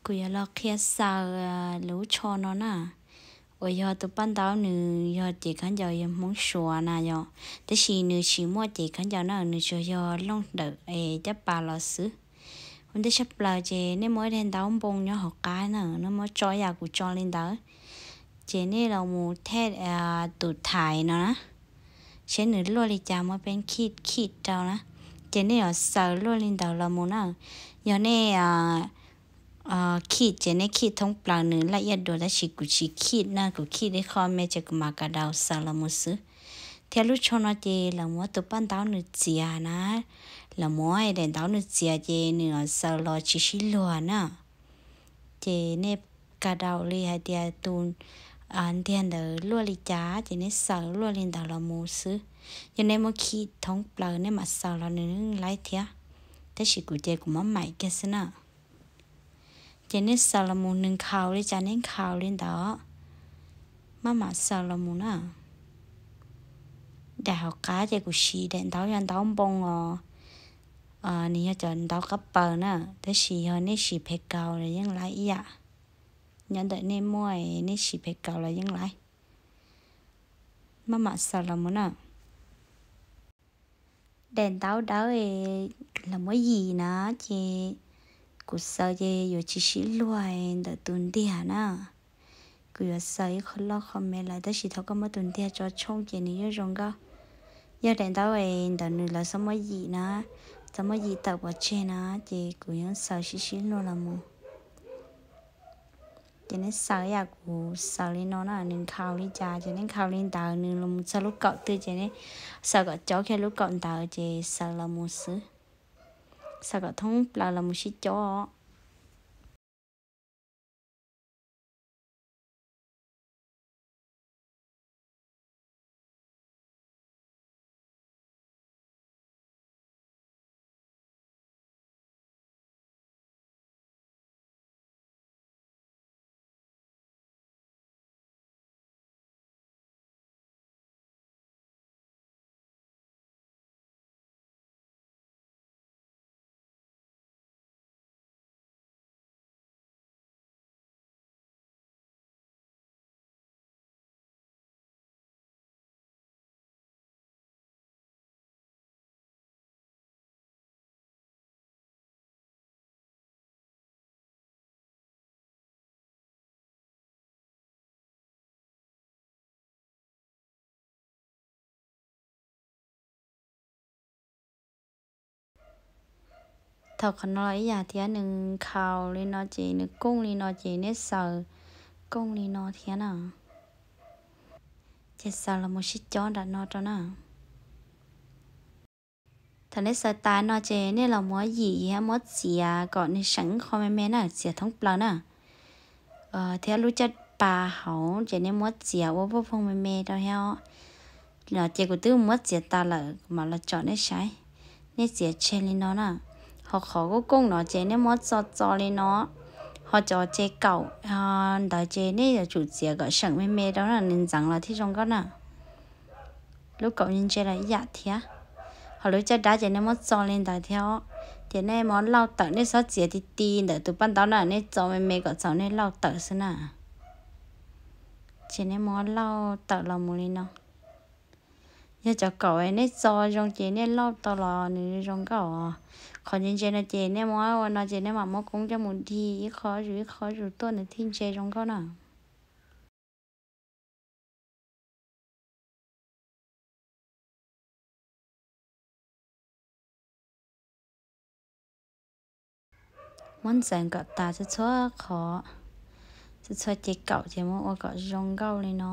Kuv yuav los qhia xaws lub tsho no na. Uas yog tus paj ntaub nws yog cev khaub ncaws yog Hmoob Suav na yom, tab sis nws tsis muaj cev khaub ncaws na, nws tsuas yog looj dawm es caj pas los xwb. Ua ntej tshaj plaws ces nej muab daim ntaub npoo nyob hauv qab na, nej muab tso yam kuv tso li ntawd. Ces nej los mus thej tus thaiv no na, seb nws luaj li cas muab peb khij khij rau na. Ces nej yuav xaws luaj li ntawd los mus na. Yog nej khij ces nej khij thoob plaws nws laj iaj dua, tab sis kuv tsis khij na, kuv khij li qho me ces kuv mam kav daus xaws los mus xwb. Thiab lub tsho no ces lawv muab tus paj ntaub nws txiav na, lawv muab daim ntaub nws txiav ces nws xaws los tsis sib luag na. Ces nej kav daus li hais tias tus ntiag ntawd luaj li cas ces nej xaws luaj li ntawd los mus xwb. Yog nej muab khij thoob plaws nej mam xaws los nws yeej laib thiab, tab sis kuv ces kuv muab maim kiag xwb na. Ces nej xaws los mus nws nkhaus li cas nej nkhaus li ntawd, maj mam xaws los mus na. Daim hauv qab ces kuv siv daim ntaub yog ntaub npoo os, nws yog cov ntaub qab paws na, tab sis yog nej siv phem kaus los yeej laib ib yam. Nyob ntawm nej muaj, nej siv phem kaus los yeej laib. Maj mam xaws los mus na. Daim ntaub dawb los muab yim na, ces kuv xaws ces yuav tsis sib luag ntawm tus ntiag na. Kuv yuav xaws ib qho loj qho me lawm, tab sis thaum koj muab tus ntiag tso tshooj ces nws yuav zoo nkauj. Yog daim ntaub ntawm nws lawv txhob muab yim na, txhob muab yim tawm pov tseg na, ces kuv yeej xaws sib sib luag los mus. Ces nej xaws yam kuv xaws li no na, nws nkhaus li cas ces nej nkhaus li ntawd, nws los mus txog lub kaum twg ces nej xaws kom cob kiag lub kaum ntawd ces xaws los mus xwb. Xaws kom thoob plaws los mus sib cob. Thaum qhov no ib yam thiab, nws nkhaus li no ces nws kooj li no ces nej xaws kooj li no thiab na. Ces xaws los mus sib cob nram no rau na. Thaum nej xaws tas no ces nej los muab yim thiab muab txiav kom nws seem qho me me na, txiav thoob plaws na. Thiab lub caj pas hauv ces nej muab txiav ua poj phoog me me rau thiab. No ces kuv twb muab txiav tas lawm, kuv mam los tsom nej saib. Nej txiav tseg li no na. Ho qhov kooj kooj no ces nej muab txo txo li no. Ho cov ces kaum ntawd ces nej yuav tsum txiav kom seem me me rau na, nws ntxeev los thiaj zoo nkauj na. Lub kaum ntse los ib yam thiab. Ho lub caj dab ces nej muab txo li ntawd thiab. Ces nej muab lauj tawm, nej txhob txiav ti ti ntawm tus paj ntaub na, nej txo me me kom txaus nej lauj tawm xwb na. Ces nej muab lauj tawm los mus li no. Yog cov kaum nej txo zoo ces nej lauj tau los nws zoo nkauj os. Qhov ntse ntse no ces nej muab ua no ces nej mam muab koob coj mus dig ib qho zus ib qho zus tuaj nws thiaj ntse zoo nkauj na. Muab ntxeev kom tas txhua txhua qhov, txhua txhua ces kaum ces muab ua kom zoo nkauj li no.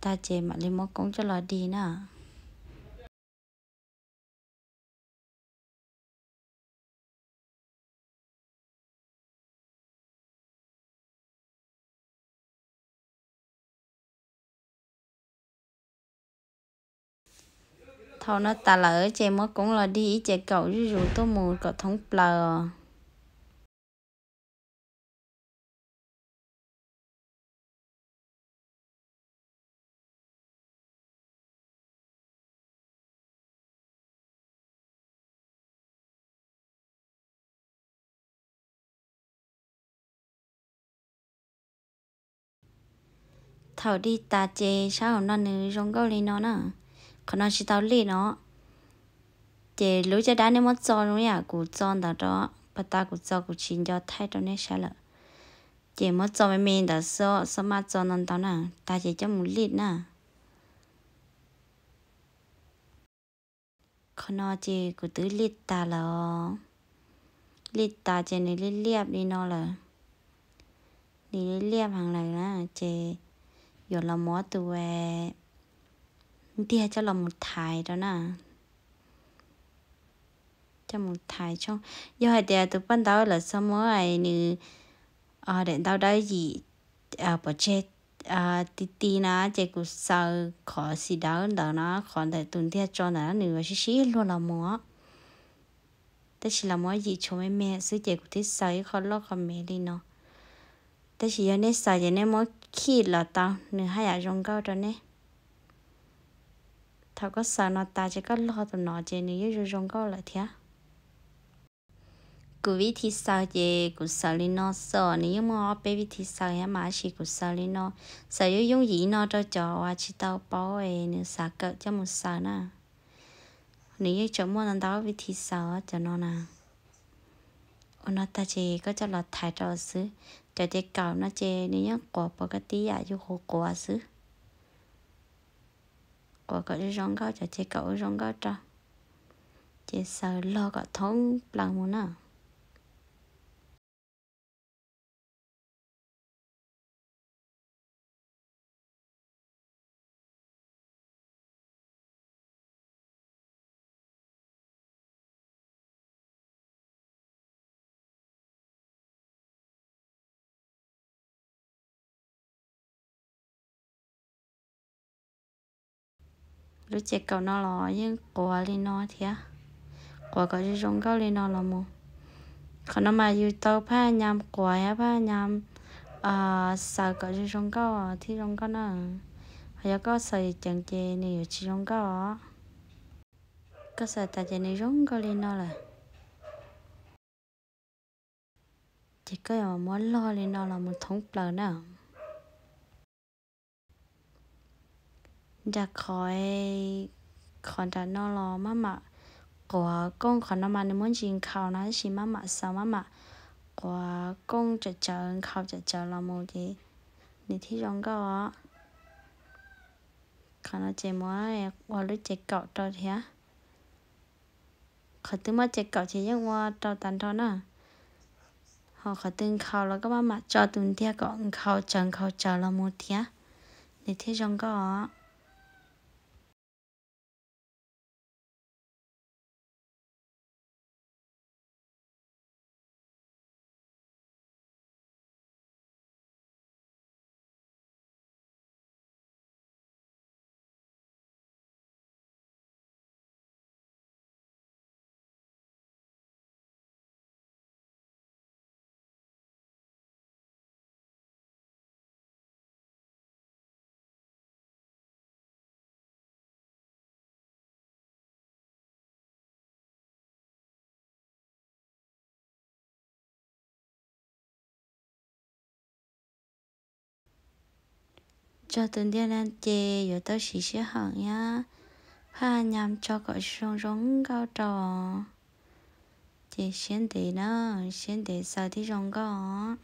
Tag ces mam li muab koob coj los dig na. Thaum no tas lawm ces muab koob los dig ib ce kaum zuj zus tuaj mus kom thoob plaws os. Thaum dig tas ces sab hauv no nws zoo nkauj li no na. Qhov no tsis tau lij no. Ces lub caj dab nej muab txo zoo yam kuv txo ntawd rau, pas tas kuv txo kuv tsis nco thaij rau nej saib lawm. Ces muab txo me me ntawd xwb, xob maj txo ntau ntau na, tas ces coj mus lij na. Qhov no ces kuv twb lij tas lawm os. Lij tas ces nws liab liab li no lawm. Nws liab liab heev lawm na, ces yuav los muab tus ntiag coj los mus thaiv rau na. Coj mus thaiv tshooj. Yog hais tias tus paj ntaub lawv txhob muab nws daim ntaub dawb yim pov tseg ti ti na, ces kuv xaws qhov xim dawb ntawd na, qhov ntawm tus ntiag tso ntawd nws yuav sib sib luag los mus. Tab sis los muab yim tshuav me me xwb ces kuv thiaj xaws ib qho loj qho me li no. Tab sis yog nej xaws ces nej muab khij los tau nws haj yam zoo nkauj rau nej. Thaum koj xaws no tas ces koj log tus no ces nws yeej zoo zoo nkauj lawm thiab. Kuv vib thi xaws ces kuv xaws li no xwb, nws yeej muaj ob peb vib thi xaws thiab mas, tab sis kuv xaws li no, xaws yooj yooj yim no rau cov uas tsis tau paub es nws xav kawm coj mus xaws na. Nws yeej tseem muaj ntau ntau vib thi xaws cov no na. Ua no tag ces koj coj los thaiv rau xwb. Cov ces kaum no ces nws yeej quav pov ka tib yam yus quav quav xwb. Quav kom zoo zoo nkauj, cov ces kaum ua zoo nkauj rau. Ces xaws log kom thoob plaws mus na. Lub ces kaum no los yeej quav li no thiab, quav kom zoo zoo nkauj li no los mus. Qhov no mas yus tau phaj nyam quav thiab phaj nyam xaws kom zoo zoo nkauj thiaj zoo nkauj na. Ho yog koj xaws ceev ces nws yuav tsis zoo nkauj os. Koj xaws tas ces nws zoo nkauj li no lawm. Ces koj yuav muab log li no los mus thoob plaws na. Nram qhov, qhov nram no los maj mam quav kooj, qhov no mas nws muab ntsis nkhaus no tab sis maj mam xaws maj mam quav kooj tsawv tsawv nkhaus tsawv tsawv los mus ces nws thiaj zoo nkauj os. Qhov no ces muab ua lub ces kaum rau thiab. Qhov twg muaj ces kaum ces yeej ua rau tas nrho na. Ho qhov twg nkhaus los koj maj mam tso tus ntiag kom nkhaus tsawv nkhaus tsawv los mus thiab, nws thiaj zoo nkauj os. Tso tus ntiag na ces yuav tau siv sij hawm thiab phaj nyam tso kom zoo zoo nkauj rau. Ces siab ntev na, siab ntev xaws thiaj zoo nkauj os.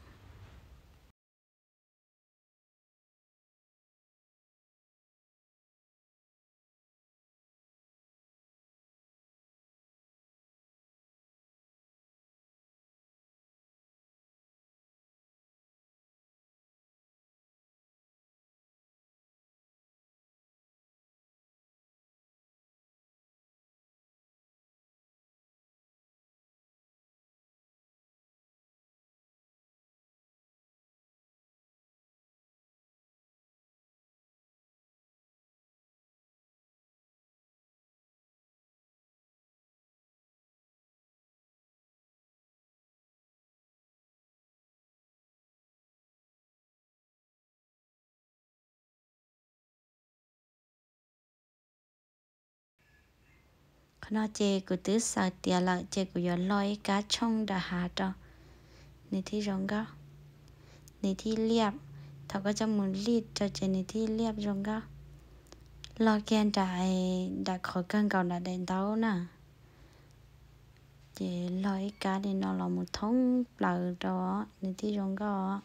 Qhov no ces kuv twb xaws tiav lawm ces kuv yuav lo ib kab tshooj nram hav rau, nws thiaj zoo nkauj, nws thiaj liaj, Thaum koj coj mus lij rau ces nws thiaj liab zoo nkauj. Log kiag nram, nram qhov kawg nkaus nram daim ntaub na. Ces log ib kab li no los mus thoob plaws rau nws thiaj zoo nkauj.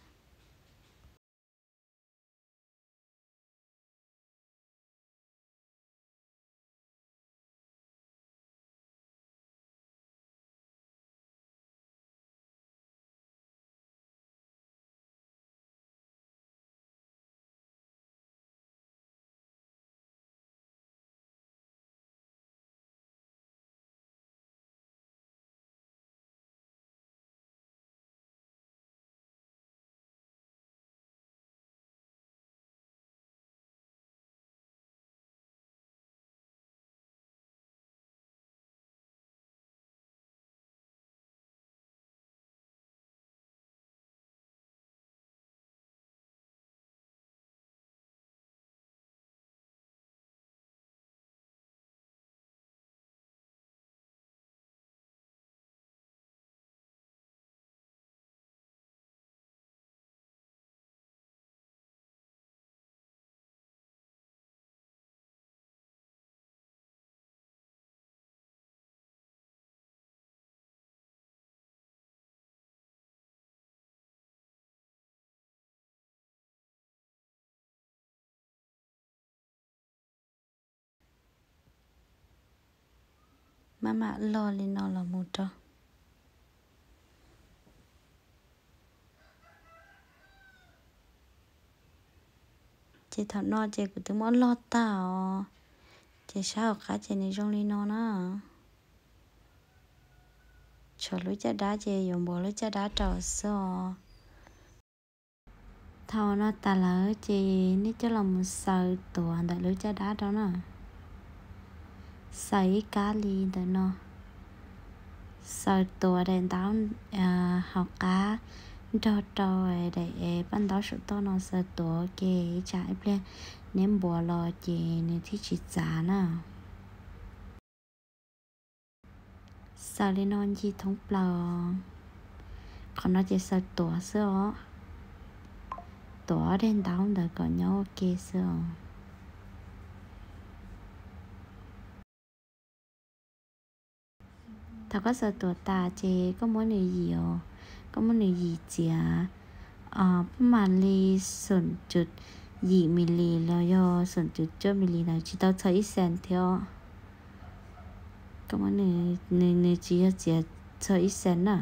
Maj mam log li no los mus rau. Ces thaum no ces kuv twb muab log tag os. Ces sab hauv qab ces nws zoo li no na. Tshuav lub caj dab ces yuav npuav lub caj dab rau xwb os. Thaum no tas lawm ces nej coj los mus xaws tuav ntawm lub caj dab rau na. Xaws ib kab li ntawm no. Xaws tuav daim ntaub hauv qab nrog rau daim paj ntaub saum toj no xaws tuav ua ke ib tsam ib pliag neb npuav los ces nws thiaj tsis txav na. Xaws li no ncig thoob plaws. Qhov no ces xaws tuav xwb os. Tuav ob daim ntaub ntawd kom nyob ua ke xwb os. Thaum koj xaws tuav tas ces koj muab nws yim os, koj muab nws yim txiav pab mam li xoom cum yim mis lis los yog xoom cum cuaj mis lis ntawd, tsis tau txog ib xees thiab. Koj muab nws, nws tsis yog txiav txog ib xees na,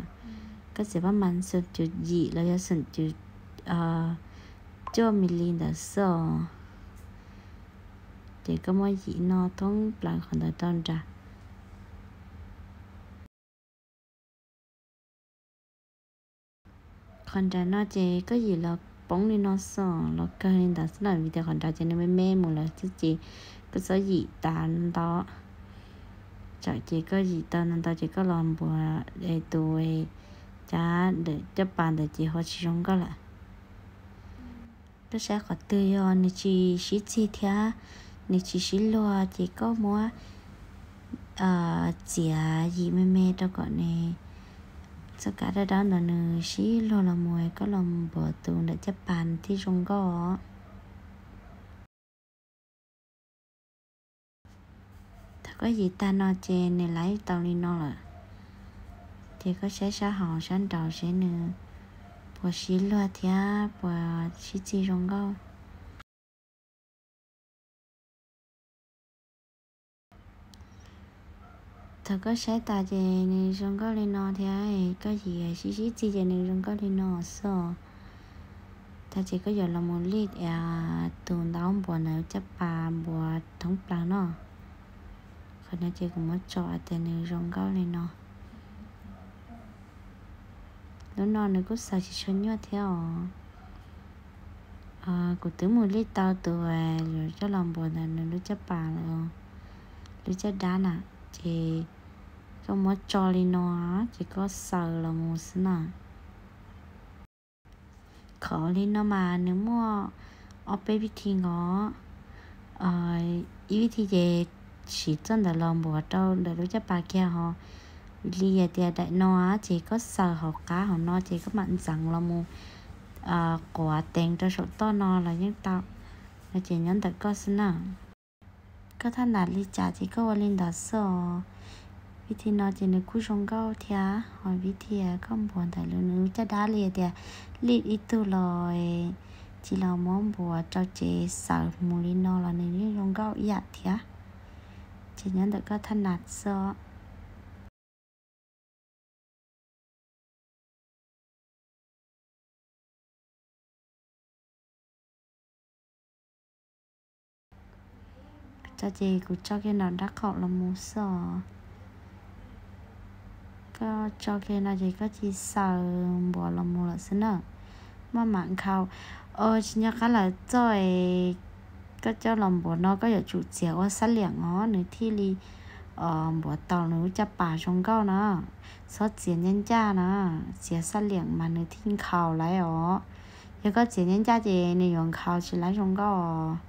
koj txiav pab mam xoom cum yim los yog xoom cum cuaj mis lis ntawd xwb os. Ces koj muab yim no thoob plaws qhov ntawd rau nram. Qhov nram no ces koj yim los poob li no xwb, los kawg li ntawd xwb na, vim tias qhov nrad ces nws me me mus lawm xwb ces koj txhob yim tas ntau. Tsam ces koj yim tau ntau ntau ces koj los npuav tus caj pas ntawd ces ho tsis zoo nkauj lawm. Koj saib qhov twg yog nws tsis sib txig thiab nws tsis sib luag ces koj muab txiav yim me me rau kom nws txoj kab dawb dawb ntawd nws sib luag los mus, koj los npuav tus ntawm caj pas nws thiaj zoo nkauj. Thaum koj yim tag no ces nws laib tau li no lawm. Ces koj saib sab hauv sab nraud seb nws puas sib luag thiab puas sib txig zoo nkauj. Thaum koj saib tas ces nws zoo nkauj li no thiab, koj yim sib sib txig ces nws zoo nkauj li no xwb. Tag ces koj yuav los mus lij tus ntaub npuav ntawd caj pas npuav thoob plaws no. Qhov no ces kuv muab tso tias nws zoo nkauj li no. Lub no nws kuj xaws tsis tshua nyuaj thiab os. Kuv twb mus lij tau tus yuav coj los npuav ntawm nws lub caj pas lawm, lub caj dab na, ces koj muab tso li no ces koj xaws los mus xwb na. Khov li no mas nws muaj ob peb vib thi nkaus. Ib vib thi ces siv txoj ntawd los npuav rau ntawm lub caj pas kiag ho. Li hais tias daim no ces koj xaws hauv qab hauv no ces koj mam ntxeev los mus quav teev rau saum toj no los yeej tau. No ces nyob ntawm koj xwb na. Koj thaj nam li cas ces koj ua li ntawd xwb os. Vib thi no ces nws kuj zoo nkauj thiab, ho vib thi koj npuas ntawm lub nws caj dab li tias lij ib tug los, tsis los muab npuas rau ces xaws mus li no los nws yeej zoo nkauj ib yam thiab. Ces nyob ntawm koj thaj nam xwb os. Tso ces kuv tso kiag nram nrab qaum los mus xwb os. Koj tso kiag no ces koj cia li xaws npuas los mus lawm xwb na. Maj mam nkhaus. Tsis nco qab lawm txoj, koj coj los npuas no koj yuav tsum txiav ua xab liam os nws thiaj li npuas tau nws lub caj pas zoo nkauj na. Txhob txiav ncaj ncaj na, txiav xab liam mas nws thiaj nkhaus lawm os. Yog koj txiav ncaj ncaj ces nws yuav nkhaus tsis laib zoo nkauj os.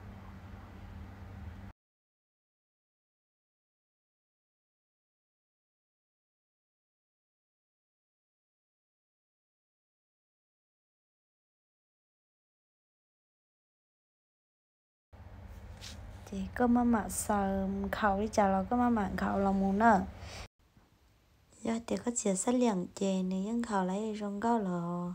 Ces koj maj mam xaws nkhaus li cas los koj maj mam nkhaus los mus na. Yog tias koj txiav xab liam ces nws yeej nkhaus lawm zoo nkauj los.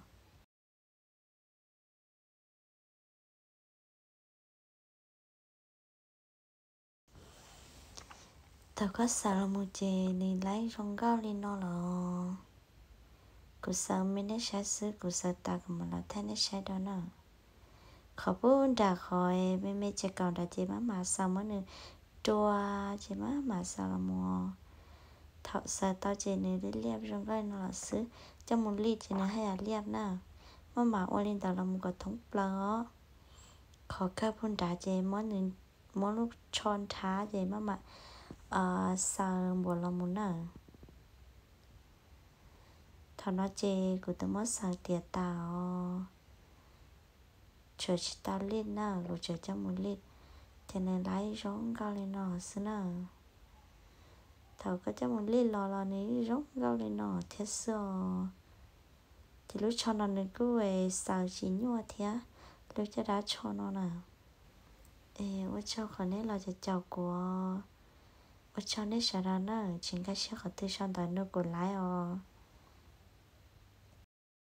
Thaum koj xaws los mus ces nws laib zoo nkauj li no los. Kuv xaws me nej saib xwb, kuv xaws tas kuv mam los thaij nej saib dua na. Qhov pub nram qhov me me ces kaum nrad ces maj mam xaws muab nws rua, ces maj mam xaws los mus. Thaum xaws tau ces nws liab liab zoo nkauj li no los xwb, coj mus lij ces nws haj yam liab na. Maj mam ua li ntawd los mus kom thoob plaws os. Qhov kawg pub nrad ces muab lub tsho nrhav ces maj mam xaws npuas los mus na. Thaum no ces kuv twb muab xaws tiav tas os. Tshuav tsis tau lij na, kuv tseem coj mus lij, ces nws laib zoo nkauj li no xwb na. Thaum koj coj mus lij los los nws zoo nkauj li no thiab xwb os. Ces lub tsho no nws kuj xaws tsis nyuaj thiab, lub caj dab tsho no na. Es ua tsaug qhov nej los caum kuv, ua tsaug nej sawv daws na, tsis nkag siab qhov twg sau ntawv nrog kuv laib os.